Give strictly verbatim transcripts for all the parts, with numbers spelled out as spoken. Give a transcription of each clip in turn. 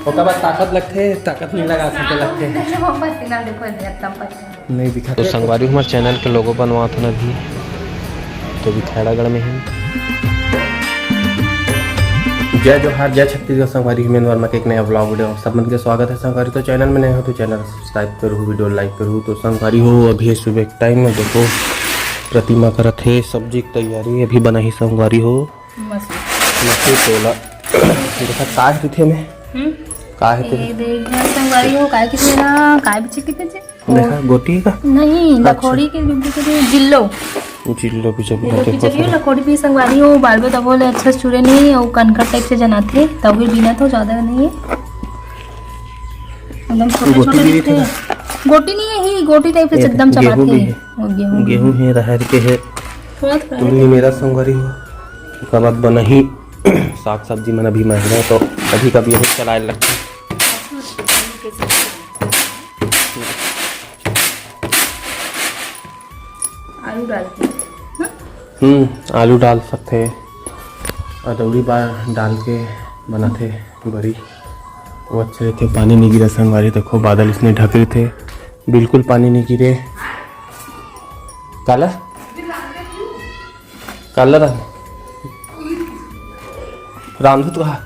ओकर बाद ताकत लगथे, ताकत नहीं लगा सके लगथे। देखो, पसीना देखो, एकदम पसीना। नहीं दिखा। तो संगवारी हो, हमर चैनल के लोगो बनवात हन अभी, तो अभी खैरागढ़ में ही। जय जोहार, जय छत्तीसगढ़। संगवारी हो, मैं वर्मा के एक नया व्लॉग वीडियो आप सब मन के स्वागत है। संगवारी, तो चैनल में नए हो तो चैनल सब्सक्राइब करू, वीडियो लाइक करू। तो संगवारी हो, अभी सुबह के टाइम में देखो, प्रतिमा करत हे सब्जी की तैयारी, अभी बनाही संगवारी हो। मसूर। मसूर तोला। देखा, का हे रथे में? हम्म? का हे ये तेरे? देख ना, संगवारी हो, काय किथे ना, काय बिछे किथे जे? देखा, गोटी का? नहीं, अच्छा। लखोड़ी के बिछे किथे, जिल्लो। जिल्लो बिछे किथे, जिल्लो बिछे किथे, लखोड़ी भी संगवारी हो, बालबो तभो ले अच्छा से चुरे नहीं, अउ कनका टाइप से जनाथे, तब भी बिना तो ज्यादा नहीं है। एकदम छोटे गोटी छोटे भी दिखथे। गोटी नहीं है, ही गोटी टाइप से ये एकदम गेहूं चबाथे। भी है। वो गेहूं भी। गेहूं है, राहर के है। थोड़ा थोड़ा। तुम नहीं मेरा संगवारी हो। ओकर बाद बनाही साग सब्जी मन अभी महिना, तो कभी कभी यही चलाए लगथे। आलू डाल के, हाँ? हम्म, आलू डाल सकथे, अदौड़ी बा-, डाल के बनाथे बरी, वो अच्छा रहथे। पानी नहीं गिरे संगवारी, देखो बादल इसने ढक रहे थे, बिल्कुल पानी नहीं गिरे। काला? काला रांध-, रांधू तो कहा?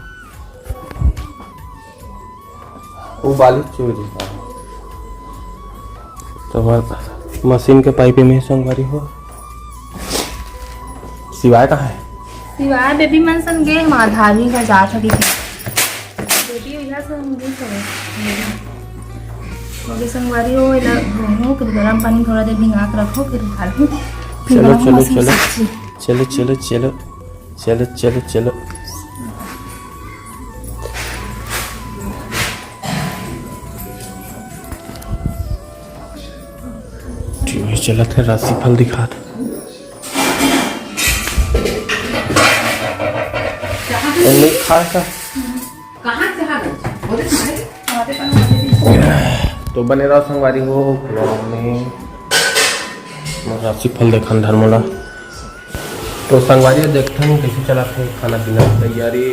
वो बालू चोरी। तो हमार मशीन के पाइप में संगवारी हो। शिवाय कहाँ है? शिवाय बेबी मन संग गे, हमार धार्मिक का जात हकी। बेबी उइहा से हम गे सब। ओके संगवारी हो, एला धोहूँ, फिर गरम पानी थोड़ा देर भिंगा के रखो, फिर उठा लूँ। फिर चलो, बनाऊँ चलो, मशीन चलो। सब्जी। चलो, चलो, चलो। चलो, चलो, चलो। टीवी चलत है, राशिफल दिखात। ए, नहीं खाए का? तो बने रहो संगवारी हो vlog में। राशिफल देखन धर्मोला। तो संगवारी हो, देखथन कैसे चलत है खाना पीना की तैयारी।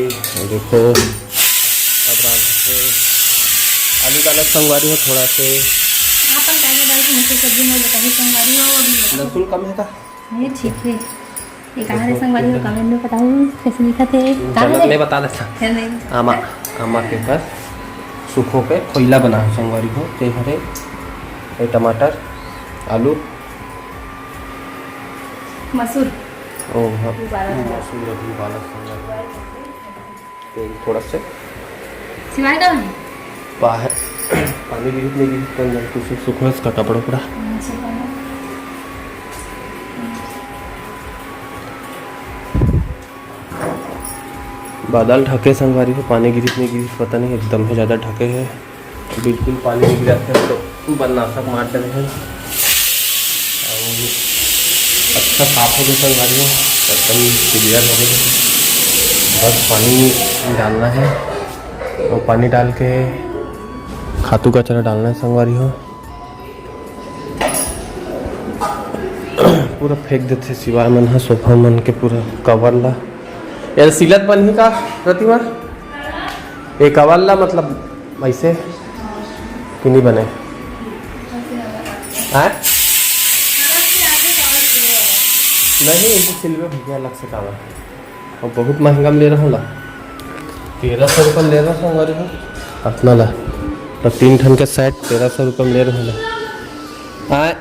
देखो, अब रांधथे। आलू डालत संगवारी हो थोड़ा से। अपन काहे डाल के मुझे सब्जी में बताइए संगवारी हो, अभी बताओ। लहसुन कम है का? ये ठीक है। ये कहाँ है संगवारी हो, comment में बताओ कैसे लिखा थे। कहाँ चलो, है? मैं बता देता। है नहीं। आमा, आमा के ऊपर सूखो के खोइला बना है संगवारी हो। ते हरे, ये टमाटर, आलू, मसूर। ओ, हाँ। उबाला था। मसूर अभी उबाला था। तेल थोड़ा से। शिवाय का बने? बाहर पानी गिरित नहीं गिरित, कल जल कुछ सूखा इसका कपड़ा उपड़ा। अच्छा, कपड़ा। बादल ढके संगवारी हो, पानी गिरित नहीं गिरित पता नहीं, एकदम ही ज़्यादा ढके है। बिल्कुल पानी नहीं गिरा थे, तो बदनाशक मार डरे हैं। और अच्छा साफ हो गया संगवारी हो, एकदम clear हो गया। बस पानी डालना है, और पानी डाल के खातू कचरा डालना है संगवारी हो। पूरा फेंक देथे शिवाय मन ह, सोफा मन के पूरा कवर ला। यार सिलत बनही का प्रतिमा? ये कवर ला मतलब ऐसे कि नहीं बने? हाँ? नहीं, इनको सिलवे भैया अलग से कवर। और बहुत महंगा में ले रहा हूँ ला, तेरह सौ रुपये में ले रहा हूँ। अरे हाँ, अपना ला, तो तीन ठन के सेट तेरह सौ रुपये में ले रहा हूँ ला। हाँ।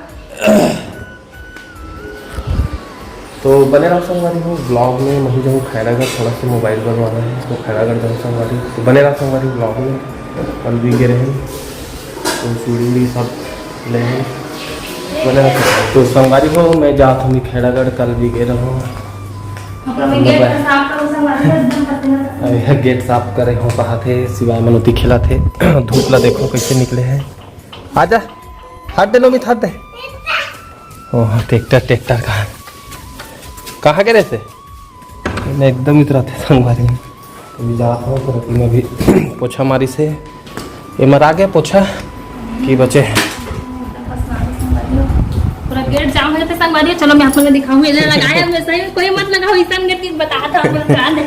तो बने रहो संगवारी हो vlog में। मैं जाऊँ खैरागढ़, थोड़ा सा मोबाइल बनवाना है, तो खैरागढ़ जाऊँ संगवारी। तो बने रहो संगवारी vlog में। कल भी गे रहे, तो चूड़ी उड़ी सब ले हैं। बने रहो। तो संगवारी हो, मैं जात हूँ खैरागढ़, कल भी गे रहो। अपना मैं गेट साफ करूँ संगवारी हो, एकदम पसीना पसीना। अरे गेट साफ करे हो, कहा थे शिवाय मनोती खेला थे। धूप ला देखो कैसे निकले है। आजा, हाथ दे नोमित, हाथ दे। ओह, ट्रैक्टर, ट्रैक्टर कहाँ, कहाँ गिरे थे? मैं एकदम इतरा थे संगवारी में। अभी जात हो तो रतिन अभी पोछा मारी से। ये मर आ गया पोछा कि बचे है? पूरा गेट जाम हो जाथे संगवारी हो। चलो मैं आप लोग को दिखाऊंगी, इधर लगाया हमेशा ही, कोई मत लगाओ, इसन गेट की बता था आप लोग, जान दे।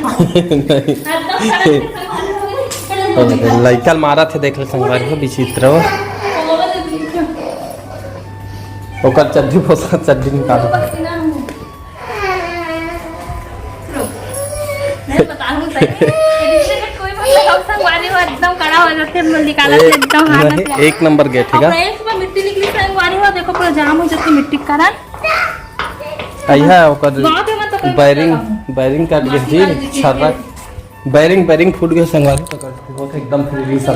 नहीं। एकदम सड़क पे संगवारी हो। लइका ल मारत हे, देख ले संगवारी हो, विचित्र हो। ओकर चड्डी पोसा, चड्डी निकाल। नहीं, बता दूं सही। ये कोई मतलब हम संगवारी हो, एकदम कड़ा हो जाते हैं, निकाला ए, एकदम हाथ नहीं, लग एक नंबर गेट है और का? फ्रेंड्स में मिट्टी निकली संगवारी हो, देखो पूरा जाम हो जाती मिट्टी के कारण। अइहा ओकर गाँव के मतलब बैरिंग, बैरिंग काट गे जी, छर्रा। बैरिंग, बैरिंग फूट गे संगवारी, तो कट बहुत एकदम फ्री सब।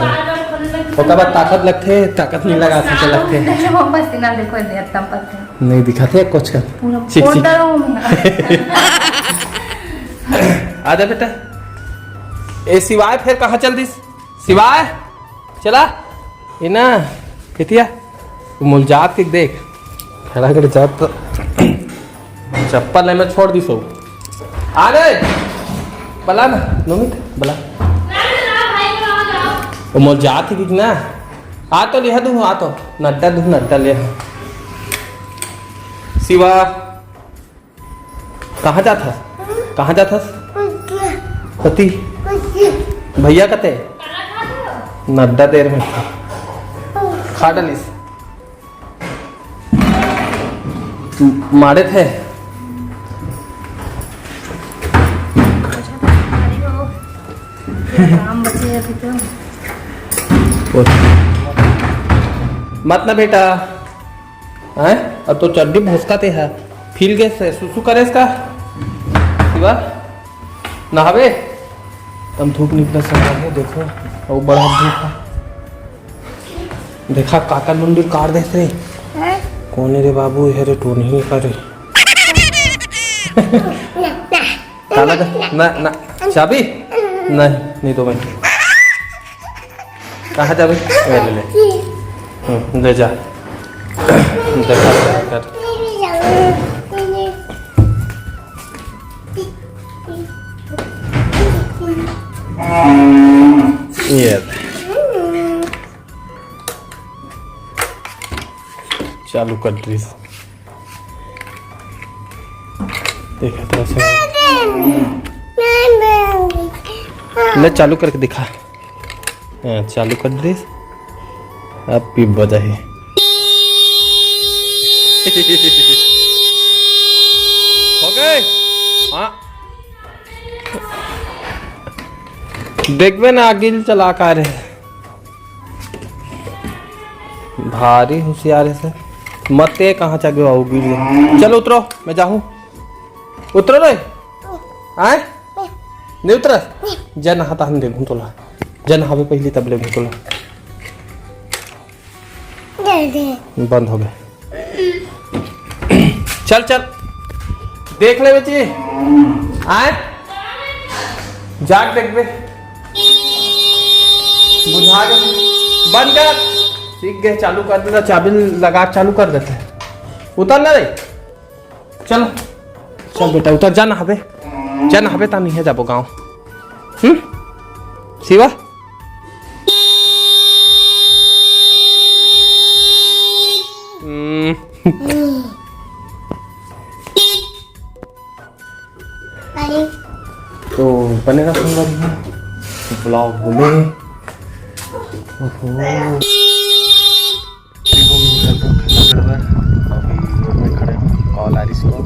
ओकर बाद ताकत लगथे, ताकत नहीं लगा सके लगथे। बस इतना देखो, एकदम पतला। नहीं दिखाथे कुछ का। पूरा चिक, चिक। पोटा हूँ मैं। आजा बेटा। ए शिवाय, फिर कहाँ चल दिस? शिवाय, चला। ए ना, कितिया? मोल जात के देख। खड़ा कर जात तो चप्पल ले में छोड़ दिस हो। आ रे, बला ना, नोमित, बला। ओ मोल जात के ना। आ तो लिहा दूँ, आ तो। नड्डा दूँ, नड्डा ले। शिवा, कहाँ जात हस? कहाँ जात हस? पति? भैया कते? नड्डा देर में खा डालिस। मारे थे। काम बचे अभी तो। मत ना बेटा। हैं? अब तो चड्डी भोसका ते है। फील गैस है, सुसु करे इसका। शिवा, नहावे? तम धूप निकला सब है, देखो। और बड़ा धूप है। देखा काका मुंडी काट देस रे। हैं? कौन है रे बाबू, ये रे टोनी का रे। ताला दे, ना, ना, चाबी? नहीं, नहीं तो मैं। कहाँ जाबे? ले, ले, ले। हम्म, ले जा। देखा, देखा। ये। चालू कर दीस। देखा था सब। ले चालू करके दिखा। हाँ, चालू कर दीस। अब पीप बजाही। हो गए? हाँ। देखबे ना, आगिल चला का रहे। भारी होशियार है सर। मत ते कहाँ चल गए, आओ गिर गए। चलो उतरो, मैं जाहूँ। उतरो रे। आए? नहीं उतरा? जा नहा, तहन देखूँ तोला। जा नहावे पहले, तब ले तोला। बंद हो गए। चल, चल, देख ले बेटी। आए, जाग देखबे। बुझा गए। बंद कर। सीख गए, चालू कर देता, चाबी लगा, चालू कर देते। उतर ना रे। चल, चल बेटा, उतर, जा नहाबे, जा नहाबे, ता नहीं है जाबो गाँव। हम्म, शिवा। हम्म। तो बने रहो संगवारी हो vlog में। ओहो। अभी road में खड़े हैं, call आ रही इसको।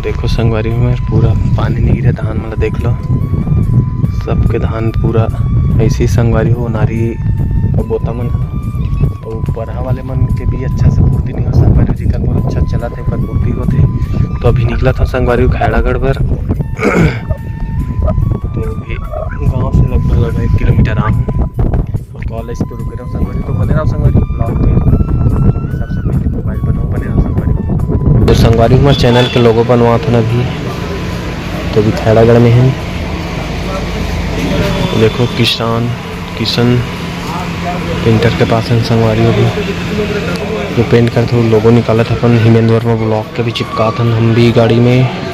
देखो संगवारी हो, पूरा पानी नहीं गिरा धान वाला, देख लो सबके धान पूरा ऐसे ही संगवारी हो, नारी और बोता मन। तो बरहा वाले मन के भी अच्छा से पूर्ति नहीं हो सकता, जो जिकर पूरा अच्छा चला थे, ओकर पूर्ति होते। तो अभी निकला था संगवारी हो खैरागढ़ पर। तो अभी गांव से लगभग लगभग एक किलोमीटर आ हूँ। और कॉलेज तो रुके रहो संगवारी, तो बने रहो संगवारी vlog में। सबसे पहले मोबाइल पर बने रहो संगवारी। तो संगवारी हमारे चैनल के लोगो बनवा था ना अभी, तो अभी खैरागढ़ में है। देखो किसान किशन पेंटर के पास हन संगवारी हो भी, जो पेंट करथे, लोगो निकालत हन। अपन हिमेंद्र वर्मा ब्लॉग के भी चिपकात हन हम भी गाड़ी में।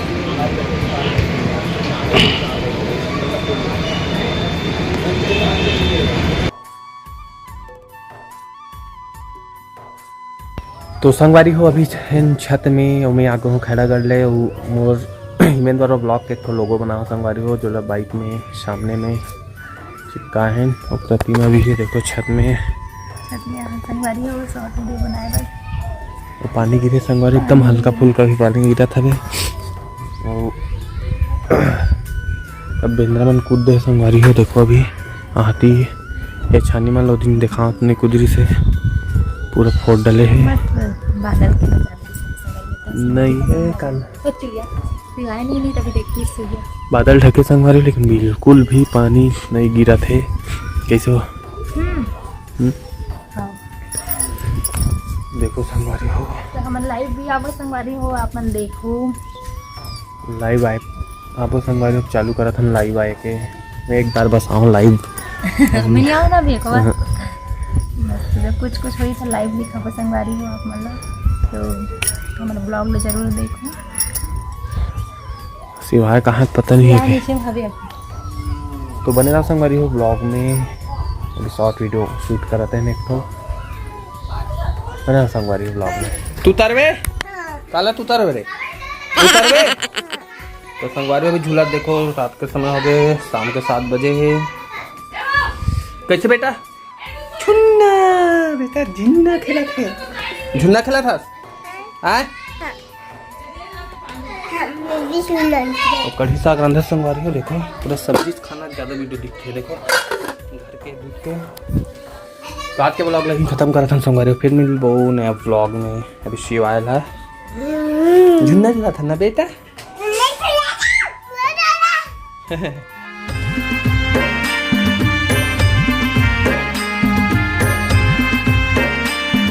तो संगवारी हो, अभी छत में, ओमे आगे हो खड़ा कर ले, उ मोर हिमेंद्र vlog के एक ठो logo बनाओ संगवारी हो, जो ला bike में सामने में चिपका है। और प्रतिमा भी है, देखो छत में। छत में यहाँ संगवारी हो, short video बनाए बर। और पानी गिरे संगवारी, एकदम हल्का फुल्का भी पानी गिरा था। और अब बेंदरा मन कूद दे संगवारी हो, देखो अभी आती ये छानी मन लो दिन देखा अपने कुदरी से पूरा फोड़ डले है। मस्त बादल के नजारा। नहीं है कल। तो चिड़िया, चिड़िया नहीं, नहीं तभी देखती सूर्य। बादल ढके संगवारी, लेकिन बिल्कुल भी पानी नहीं गिरा थे। कैसे हो? हम्म। हम्म? हाँ। देखो संगवारी हो। तो हमन live भी आबो संगवारी हो, आप मन देखो। Live आए, आबो संगवारी हो, चालू करत हन live आए के। मैं एक बार बस आऊँ live। मैं नहीं आऊँ ना अभी, एक बार। हाँ। बस, जब कुछ, कुछ होई तो live दिखाबो संगवारी हो आप मन ला। तो हमर vlog ला जरूर देखो। शिवाय कहाँ पता नहीं है। नीचे में हवे अभी। तो बने रहो संगवारी हो vlog में, अभी short video shoot करत हन एक ठो। बने रहो संगवारी हो vlog में। तू तरवे? काला तू तरवे रे? तू तरवे? तो संगवारी हो अभी झूला देखो, रात के समय हो गए, शाम के सात बजे है। कैसे बेटा? झुन्ना, बेटा झुन्ना खेलत है। झुन्ना खेलत हस? आय? हाँ, मैं भी सुन लेंगे। और कढ़ी साग रांधे संगवारी हो, देखो, पूरा सब्जी से खाना ज्यादा video दिखते है, देखो, घर के दूध के। तो आज के vlog ला ही खत्म करत हन संगवारी हो, फिर मिलबो नया vlog में। अभी शिव आयल है। झुन्ना झुला था ना बेटा?